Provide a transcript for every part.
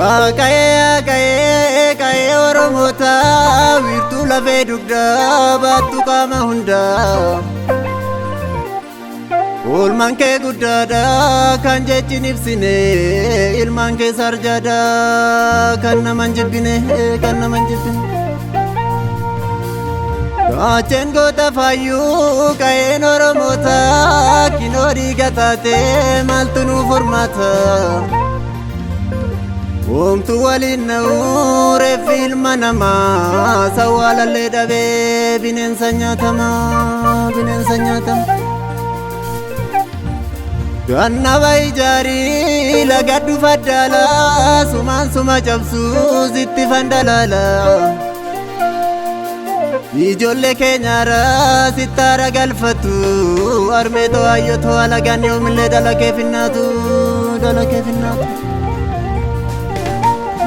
Qa'ee qa'ee qa'ee Oromoota wiirtuu lafee dugdaa baattu qaama hundaa. Oolmaan kee guddaadha kan jechi ibsine, ilmaan kee sarjaadha kan naman jibbine, kan naman jibbine. Gaacheen goota faayyuu qa'een Oromoota kinoo dhiiga taate maaltu nuuf furmaata? Homtuu waliin na'uu reeffi ilma namaa sawwaalallee dhabee bineensa nyaatama, bineensa nyaatama. Gannaba ijaarii laga dhufa daalaa sumaan suma cabsuu sitti fandalaala. Ijoollee keenyaarraa sittaara galfatu armeetoo hayyotoo alagaan yoomillee dalakee finnaatu, dalakee finnaatu.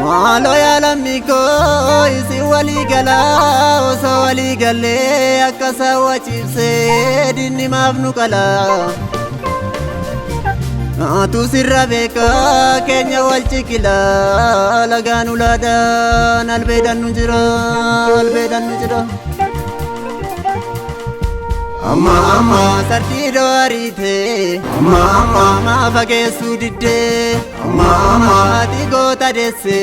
Maaloo yaa lammii koo isin walii galaa, osoo walii gallee akka saawwa ciibsee dinni maaf nu qalaa. Naatu sirra beekaa keenya wal ciqilaa lagaan ulaadhaan albeedhaan nu jira, albeedhaan nu jira. Amma amma sardiidoo ariite, amma amma maa fageessuu diddee, amma amma ati goota deesse,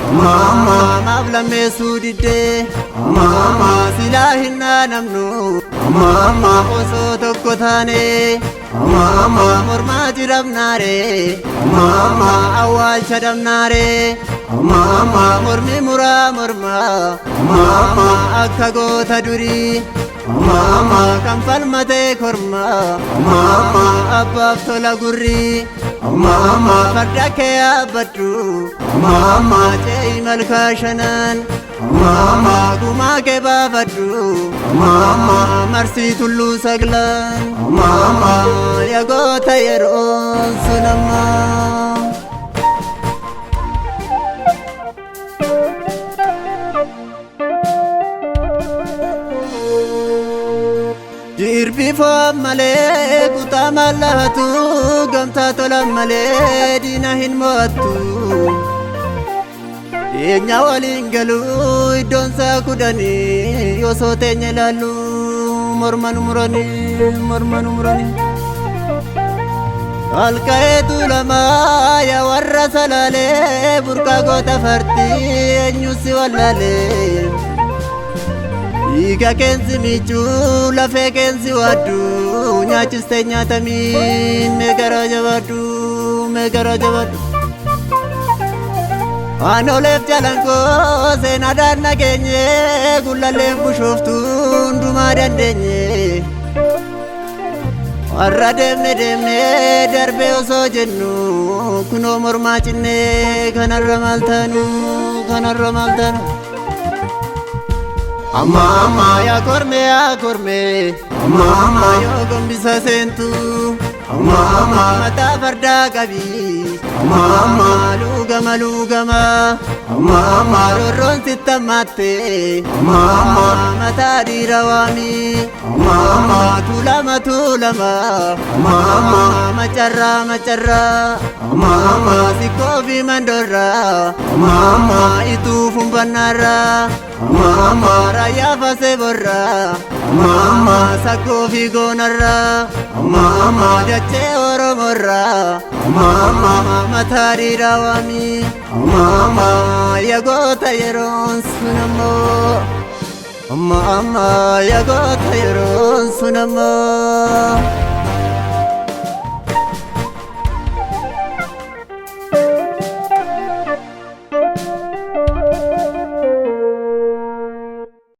amma amma maaf lammeessuu diddee, amma amma silaa hin dhaanamnu, amma amma osoo tokko taane, amma amma mormaa jiramnaare, amma amma awwaalcha dhabnaare, amma amma mormi muraa mormaa, amma amma akka goota durii. Amma amma kan falmatee korma, amma amma abbaaf tola gurri, amma amma farda kee yaabbadhu, amma amma ce'i malkaa shanan, amma amma gumaa kee baafadhu, amma amma marsii tulluu saglan, amma amma yaa goota yeroon sun amma. Jirbi fo'an malee kutaa mallaatu gamtaa tolan malee diina hin mo'attu. Teenya waliin galuu iddoon isaa kudhanii osoo teenya ilaallu morma nu muranii, morma nu muranii. Halka'eetu lamaa yaa warra salaalee burqaa goota fartii eenyu si wallaalee. Dhiiga keensi miicuu lafee keensi waaddu nyaachistee nyaatamiin mee garaa jabaadhu, mee garaa jabaadhu. Aanoleef jalankoo seenaadhaan nageenye gullalleef bushooftuu hundumaa dandeenye. Warra deemne deemne darbee osoo jennu kunoo mormaa cinnee kanarra maal taanu, kanarra maal taanu. Amma amma yaa kormee yaa kormee, amma amma yoo gombisa seentu, amma amma mataa fardaa qabi, amma amma luugama luugama, amma amma roorroon sitti hammaatte, amma amma mataa dhiira waami, amma amma tuulama tuulama, amma amma macarraa macarraa, amma amma sikkoo fi mandorraa, amma amma ituu fumbannaarraa, amma amma raayyaa fasee borraa, amma amma sakkoo fi goonarraa, amma amma dachee Oromorraa, amma amma mataa dhiiraa waami, amma amma yaa goota yeroon sun ammoo, amma amma yaa goota yeroon sun ammoo.